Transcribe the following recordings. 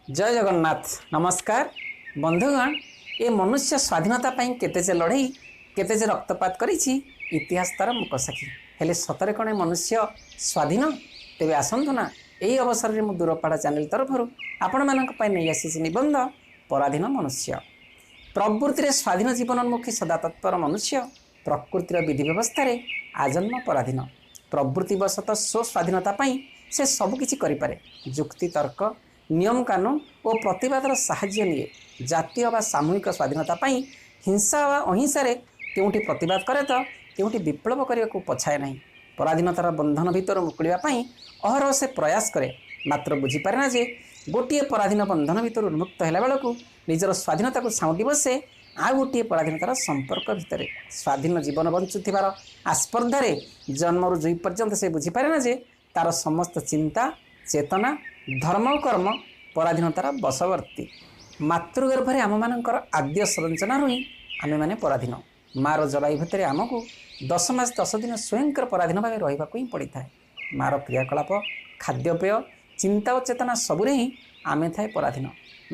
ଜୟ ଜଗନ୍ନାଥ। ନମସ୍କାର ବନ୍ଧୁଗଣ। ଏ ମନୁଷ୍ୟ ସ୍ୱାଧୀନତା ପାଇଁ କେତେ ଯେ ଲଢ଼େଇ, କେତେ ଯେ ରକ୍ତପାତ କରିଛି, ଇତିହାସ ତାର ମୁକସାକ୍ଷୀ। ହେଲେ ସତରେ କ'ଣ ଏ ମନୁଷ୍ୟ ସ୍ୱାଧୀନ? ତେବେ ଆସନ୍ତୁ ନା, ଏହି ଅବସରରେ ମୁଁ ଦୂରପାଢ଼ ଚ୍ୟାନେଲ ତରଫରୁ ଆପଣମାନଙ୍କ ପାଇଁ ନେଇ ଆସିଛି ନିବନ୍ଧ ପରାଧୀନ ମନୁଷ୍ୟ। ପ୍ରବୃତ୍ତିରେ ସ୍ୱାଧୀନ ଜୀବନୋନ୍ମୁଖୀ ସଦା ତତ୍ପର ମନୁଷ୍ୟ ପ୍ରକୃତିର ବିଧି ବ୍ୟବସ୍ଥାରେ ଆଜନ୍ମ ପରାଧୀନ। ପ୍ରବୃତ୍ତିବଶତଃ ସ୍ୱସ୍ୱାଧୀନତା ପାଇଁ ସେ ସବୁକିଛି କରିପାରେ। ଯୁକ୍ତି ତର୍କ, ନିୟମ କାନୁନ ଓ ପ୍ରତିବାଦର ସାହାଯ୍ୟ ନିଏ। ଜାତୀୟ ବା ସାମୂହିକ ସ୍ୱାଧୀନତା ପାଇଁ ହିଂସା ବା ଅହିଂସାରେ କେଉଁଠି ପ୍ରତିବାଦ କରେ ତ କେଉଁଠି ବିପ୍ଳବ କରିବାକୁ ପଛାଏ ନାହିଁ। ପରାଧୀନତାର ବନ୍ଧନ ଭିତରୁ ମୁକୁଳିବା ପାଇଁ ଅହରହ ସେ ପ୍ରୟାସ କରେ। ମାତ୍ର ବୁଝିପାରେ ନା ଯେ ଗୋଟିଏ ପରାଧୀନ ବନ୍ଧନ ଭିତରୁ ଉନ୍ମୁକ୍ତ ହେଲା ବେଳକୁ ନିଜର ସ୍ୱାଧୀନତାକୁ ସାଉଁଟି ବସେ ଆଉ ଗୋଟିଏ ପରାଧୀନତାର ସମ୍ପର୍କ ଭିତରେ। ସ୍ୱାଧୀନ ଜୀବନ ବଞ୍ଚୁଥିବାର ଆସ୍ପର୍ଦ୍ଧାରେ ଜନ୍ମରୁ ଜୁଇ ପର୍ଯ୍ୟନ୍ତ ସେ ବୁଝିପାରେ ନା ଯେ ତାର ସମସ୍ତ ଚିନ୍ତା, ଚେତନା, ଧର୍ମ ଓ କର୍ମ ପରାଧୀନତାର ବଶବର୍ତ୍ତୀ। ମାତୃଗର୍ଭରେ ଆମମାନଙ୍କର ଆଦ୍ୟ ସଂରଚନାରୁ ହିଁ ଆମେମାନେ ପରାଧୀନ। ମାର ଜରାୟୁ ଭିତରେ ଆମକୁ 10 ମାସ 10 ଦିନ ସ୍ୱୟଂକର ପରାଧୀନ ଭାବେ ରହିବାକୁ ହିଁ ପଡ଼ିଥାଏ। ମାର କ୍ରିୟାକଳାପ, ଖାଦ୍ୟପେୟ, ଚିନ୍ତା ଓ ଚେତନା ସବୁରେ ହିଁ ଆମେ ଥାଏ ପରାଧୀନ।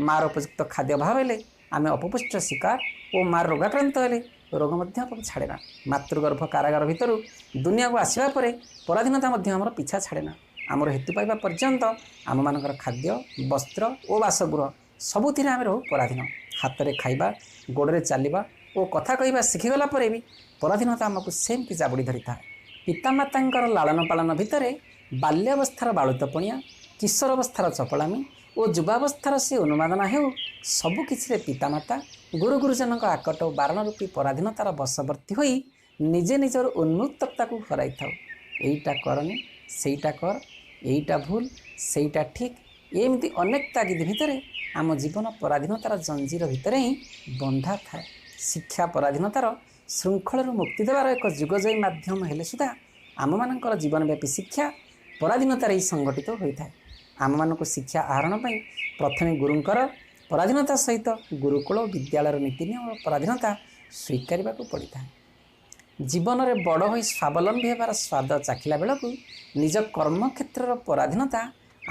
ମାର ଉପଯୁକ୍ତ ଖାଦ୍ୟ ଅଭାବ ହେଲେ ଆମେ ଅପପୁଷ୍ଟିର ଶିକାର ଓ ମାର ରୋଗାକ୍ରାନ୍ତ ହେଲେ ରୋଗ ମଧ୍ୟ ଆମକୁ ଛାଡ଼େ ନା। ମାତୃଗର୍ଭ କାରାଗାର ଭିତରୁ ଦୁନିଆକୁ ଆସିବା ପରେ ପରାଧୀନତା ମଧ୍ୟ ଆମର ପିଛା ଛାଡ଼େ ନା। ଆମର ହେତୁ ପାଇବା ପର୍ଯ୍ୟନ୍ତ ଆମମାନଙ୍କର ଖାଦ୍ୟ, ବସ୍ତ୍ର ଓ ବାସଗୃହ ସବୁଥିରେ ଆମେ ରହୁ ପରାଧୀନ। ହାତରେ ଖାଇବା, ଗୋଡ଼ରେ ଚାଲିବା ଓ କଥା କହିବା ଶିଖିଗଲା ପରେ ବି ପରାଧୀନତା ଆମକୁ ସେମିତି ଜାବୁଡ଼ି ଧରିଥାଏ। ପିତାମାତାଙ୍କର ଲାଳନ ପାଳନ ଭିତରେ ବାଲ୍ୟାବସ୍ଥାର ବାଳୁତପଣିଆ, କିଶୋର ଅବସ୍ଥାର ଚପଳାମି ଓ ଯୁବାବସ୍ଥାର ସେ ଉନ୍ମାଦନା ହେଉ, ସବୁକିଛିରେ ପିତାମାତା, ଗୁରୁ ଗୁରୁଜନଙ୍କ ଆକଟ ଓ ବାରଣ ରୂପୀ ପରାଧୀନତାର ବଶବର୍ତ୍ତୀ ହୋଇ ନିଜେ ନିଜର ଉନ୍ମୁକ୍ତତାକୁ ହରାଇଥାଉ। ଏଇଟା କରନି, ସେଇଟା କର, ଏଇଟା ଭୁଲ, ସେଇଟା ଠିକ୍, ଏମିତି ଅନେକ ତାଗିଦ ଭିତରେ ଆମ ଜୀବନ ପରାଧୀନତାର ଜଞ୍ଜିର ଭିତରେ ହିଁ ବନ୍ଧା ଥାଏ। ଶିକ୍ଷା ପରାଧୀନତାର ଶୃଙ୍ଖଳରୁ ମୁକ୍ତି ଦେବାର ଏକ ଯୁଗଜୟୀ ମାଧ୍ୟମ ହେଲେ ସୁଦ୍ଧା ଆମମାନଙ୍କର ଜୀବନବ୍ୟାପୀ ଶିକ୍ଷା ପରାଧୀନତାରେ ହିଁ ସଂଗଠିତ ହୋଇଥାଏ। ଆମମାନଙ୍କୁ ଶିକ୍ଷା ଆହରଣ ପାଇଁ ପ୍ରଥମେ ଗୁରୁଙ୍କର ପରାଧୀନତା ସହିତ ଗୁରୁକୁଳ ଓ ବିଦ୍ୟାଳୟର ନୀତି ନିୟମର ପରାଧୀନତା ସ୍ୱୀକାରିବାକୁ ପଡ଼ିଥାଏ। ଜୀବନରେ ବଡ଼ ହୋଇ ସ୍ୱାବଲମ୍ବୀ ହେବାର ସ୍ୱାଦ ଚାଖିଲା ବେଳକୁ ନିଜ କର୍ମକ୍ଷେତ୍ରର ପରାଧୀନତା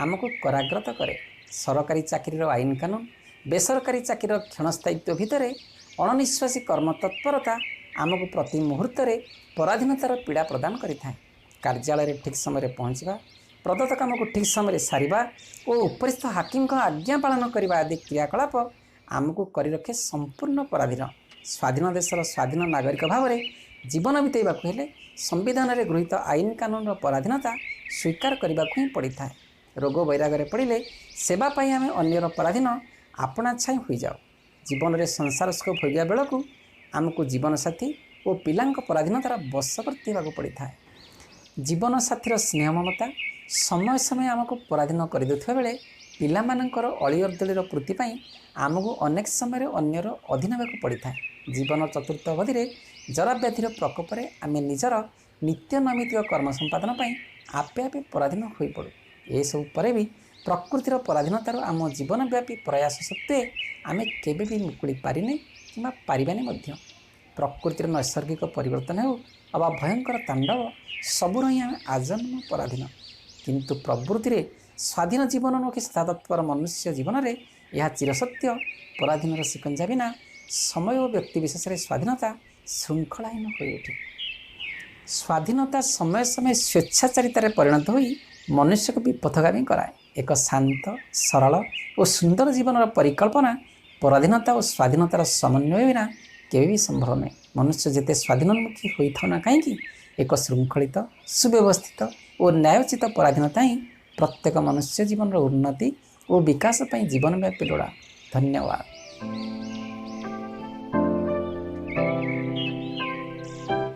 ଆମକୁ କରାଗ୍ରତ କରେ। ସରକାରୀ ଚାକିରିର ଆଇନ କାନୁନ, ବେସରକାରୀ ଚାକିରିର କ୍ଷଣସ୍ଥାୟିତ୍ୱ ଭିତରେ ଅଣନିଶ୍ୱାସୀ କର୍ମ ତତ୍ପରତା ଆମକୁ ପ୍ରତି ମୁହୂର୍ତ୍ତରେ ପରାଧୀନତାର ପୀଡ଼ା ପ୍ରଦାନ କରିଥାଏ। କାର୍ଯ୍ୟାଳୟରେ ଠିକ୍ ସମୟରେ ପହଞ୍ଚିବା, ପ୍ରଦତ୍ତ କାମକୁ ଠିକ୍ ସମୟରେ ସାରିବା ଓ ଉପରିସ୍ଥ ହାକିମଙ୍କ ଆଜ୍ଞା ପାଳନ କରିବା ଆଦି କ୍ରିୟାକଳାପ ଆମକୁ କରି ରଖେ ସମ୍ପୂର୍ଣ୍ଣ ପରାଧୀନ। ସ୍ୱାଧୀନ ଦେଶର ସ୍ୱାଧୀନ ନାଗରିକ ଭାବରେ ଜୀବନ ବିତେଇବାକୁ ହେଲେ ସମ୍ବିଧାନରେ ଗୃହୀତ ଆଇନ କାନୁନର ପରାଧୀନତା ସ୍ୱୀକାର କରିବାକୁ ହିଁ ପଡ଼ିଥାଏ। ରୋଗ ବୈରାଗରେ ପଡ଼ିଲେ ସେବା ପାଇଁ ଆମେ ଅନ୍ୟର ପରାଧୀନ ଆପଣା ଛାଇଁ ହୋଇଯାଉ। ଜୀବନରେ ସଂସାର ସୁଖ ଭୋଗିବା ବେଳକୁ ଆମକୁ ଜୀବନସାଥୀ ଓ ପିଲାଙ୍କ ପରାଧୀନତାର ବଶବର୍ତ୍ତୀ ହେବାକୁ ପଡ଼ିଥାଏ। ଜୀବନସାଥୀର ସ୍ନେହ ମମତା ସମୟ ସମୟ ଆମକୁ ପରାଧୀନ କରିଦେଉଥିବା ବେଳେ ପିଲାମାନଙ୍କର ଅଳି ଅର୍ଦ୍ଦଳିର ପୂର୍ତ୍ତି ପାଇଁ ଆମକୁ ଅନେକ ସମୟରେ ଅନ୍ୟର ଅଧୀନ ହେବାକୁ ପଡ଼ିଥାଏ। ଜୀବନ ଚତୁର୍ଥ ଅବଧିରେ ଜରାବ୍ୟାଧିର ପ୍ରକୋପରେ ଆମେ ନିଜର ନିତ୍ୟ ନୈମିତ୍ତିକ କର୍ମ ସମ୍ପାଦନ ପାଇଁ ଆପେ ଆପେ ପରାଧୀନ ହୋଇପଡ଼ୁ। ଏସବୁ ପରେ ବି ପ୍ରକୃତିର ପରାଧୀନତାରୁ ଆମ ଜୀବନବ୍ୟାପୀ ପ୍ରୟାସ ସତ୍ତ୍ୱେ ଆମେ କେବେ ବି ମୁକୁଳି ପାରିନେ କିମ୍ବା ପାରିବାନି ମଧ୍ୟ। ପ୍ରକୃତିର ନୈସର୍ଗିକ ପରିବର୍ତ୍ତନ ହେଉ ଅବା ଭୟଙ୍କର ତାଣ୍ଡବ, ସବୁର ହିଁ ଆମେ ଆଜନ୍ମ ପରାଧୀନ। କିନ୍ତୁ ପ୍ରବୃତ୍ତିରେ ସ୍ୱାଧୀନ ଜୀବନୋନ୍ମୁଖୀ ସଦାତତ୍ପର ମନୁଷ୍ୟ ଜୀବନରେ ଏହା ଚିରସତ୍ୟ, ପରାଧୀନର ଶିକଞ୍ଜା ବିନା ସମୟ ଓ ବ୍ୟକ୍ତି ବିଶେଷରେ ସ୍ୱାଧୀନତା ଶୃଙ୍ଖଳାହୀନ ହୋଇଉଠେ। ସ୍ୱାଧୀନତା ସମୟ ସମୟ ସ୍ୱେଚ୍ଛାଚାରିତାରେ ପରିଣତ ହୋଇ ମନୁଷ୍ୟକୁ ବିପଥଗାମୀ କରାଏ। ଏକ ଶାନ୍ତ, ସରଳ ଓ ସୁନ୍ଦର ଜୀବନର ପରିକଳ୍ପନା ପରାଧୀନତା ଓ ସ୍ୱାଧୀନତାର ସମନ୍ୱୟ ବିନା କେବେ ବି ସମ୍ଭବ ନୁହେଁ। ମନୁଷ୍ୟ ଯେତେ ସ୍ୱାଧୀନୋନ୍ମୁଖୀ ହୋଇଥାଉ ନା କାହିଁକି, ଏକ ଶୃଙ୍ଖଳିତ, ସୁବ୍ୟବସ୍ଥିତ ଓ ନ୍ୟାୟୋଚିତ ପରାଧୀନତା ହିଁ ପ୍ରତ୍ୟେକ ମନୁଷ୍ୟ ଜୀବନର ଉନ୍ନତି ଓ ବିକାଶ ପାଇଁ ଜୀବନବ୍ୟାପୀ ଲୋଡ଼ା। ଧନ୍ୟବାଦ।